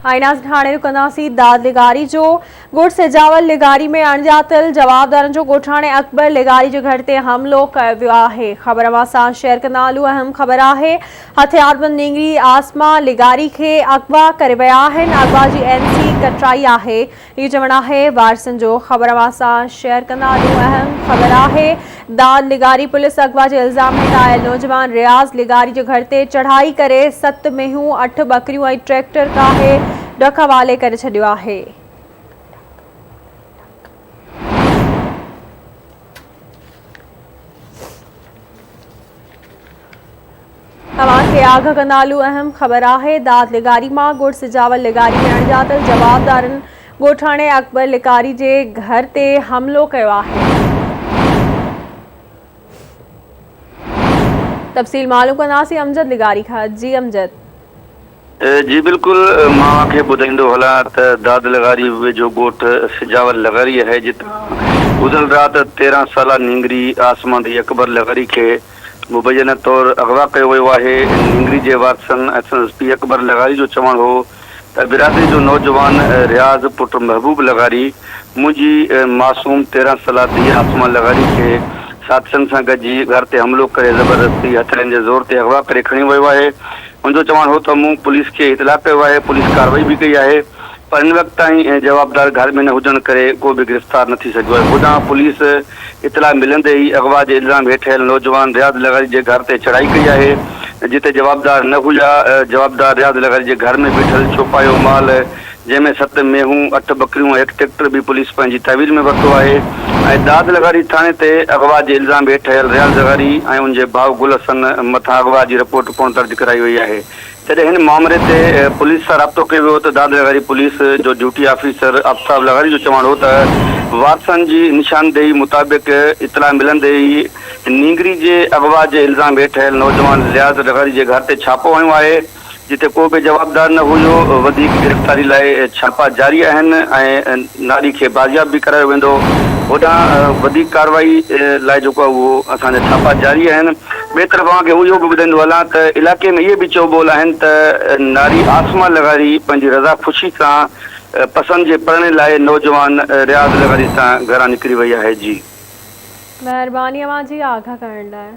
آئيناز ڍاڻي رڪنداسين داد لغاري جو ڳوٺ سجاول لغاري ۾ اڻڄاتل جوابدارن جو ڳوٺاڻي اڪبر لغاري جي گهر تي حملو ڪيو ويو آهي خبر اوهان سان شيئر ڪندا هلون اهم خبر آهي هٿياربند نينگري عاصمه لغاري کي اغوا ڪري ويا آهن اغوا جي اين سي ڪٽرائي آهي اهو چوڻ آهي وارثن جو خبر اوهان سان شيئر ڪندا هلون اهم خبر آهي داد لغاري پوليس اغوا جي الزام هيٺ آيل نوجوان رياض لغاري جي گهر تي چڙهائي ڪري ست مينهون اٺ ٻڪريون ۽ ٽريڪٽر ڪاهي ڊڪ حوالي ڪري ڇڏيو آهي. اوهان کي آگهه ڪندالو اهم خبر آهي داد لغاري مان ڳوٺ سجاول لغاري ۾ اڻڄاتل جوابدارن ڳوٺاڻي اڪبر لڪاري جي گهر تي حملو ڪيو آهي. تفصيل معلوم ڪنداسين امجد لغاري کان جي امجد. جي بلڪل مان اوهان کي ٻڌائيندو هلان ته داد لغاري ويجهو ڳوٺ سجاول لغاري آهي جتان گذريل رات 13 سالا نينگري عاصمه ڌيء اڪبر لغاري کي مبينه طور اغوا ڪيو ويو آهي نينگري جي وارثن ۽ سندس پيء اڪبر لغاري جو چوڻ هو ته برادري جو نوجوان رياض پٽ محبوب لغاري منهنجي معصوم 13 سالا ڌيء عاصمه لغاري کي ساٿين سان گڏجي گهر تي حملو ڪري زبردستي هٿيارن جي زور تي اغوا ڪري کڻي ويو آهي هن جو چوڻ هو ته مون پوليس کي اطلاع ڪيو آهي، پوليس ڪارروائي به ڪئي آهي پر هن وقت تائين جوابدار گهر ۾ نه هجڻ ڪري ڪو به گرفتار نه ٿي سگهيو آهي. هوڏانهن پوليس اطلاع ملندي ئي اغوا جي الزام هيٺ آيل نوجوان رياض لغاري جي گهر تي چڙهائي ڪئي آهي جتي جوابدار نه هيا، جوابدار رياض لغاري جي گهر ۾ بيٺل چوپايو مال جنهن ۾ ست مينهون، اٺ ٻڪريون ۽ هڪ ٽريڪٽر به پوليس پنهنجي تحويل ۾ ورتو آهي ۽ داد لغاري ٿاڻي تي اغوا جي الزام هيٺ آيل رياض لغاري ۽ ان جي ڀاء گل حسن مٿان اغوا جي رپورٽ پڻ درج ڪرائي وئي آهي. جڏهن هن مامري تي پوليس سان رابطو ڪيو ويو ته داد لغاري پوليس جو ڊيوٽي آفيسر آفتاب لغاري جو چوڻ هو ته وارثن جي نشاندهي مطابق اطلاع ملندي ئي نينگري جي اغوا جي الزام هيٺ آيل نوجوان رياض لغاري جي گهر تي ڇاپو هنيو آهي. جتي ڪو به جوابدار نه هيو، وڌيڪ گرفتاري لاء ڇاپا جاري آهن ۽ ناري کي بازياب به ڪرايو ويندو، هوڏانهن وڌيڪ ڪارروائي لاء جيڪو آهي اهو اسان جا ڇاپا جاري آهن، ٻئي طرف اوهان کي اهو به ٻڌائيندو هلان ته علائقي ۾ اهي به چئو ٻول آهن ته ناري عاصمه لغاري پنهنجي رضا خوشي سان پسند جي پرڻي لاء نوجوان رياض لغاري سان گهران نڪري وئي آهي جي. مهرباني اوهان جي آگاهه ڪرڻ لاء.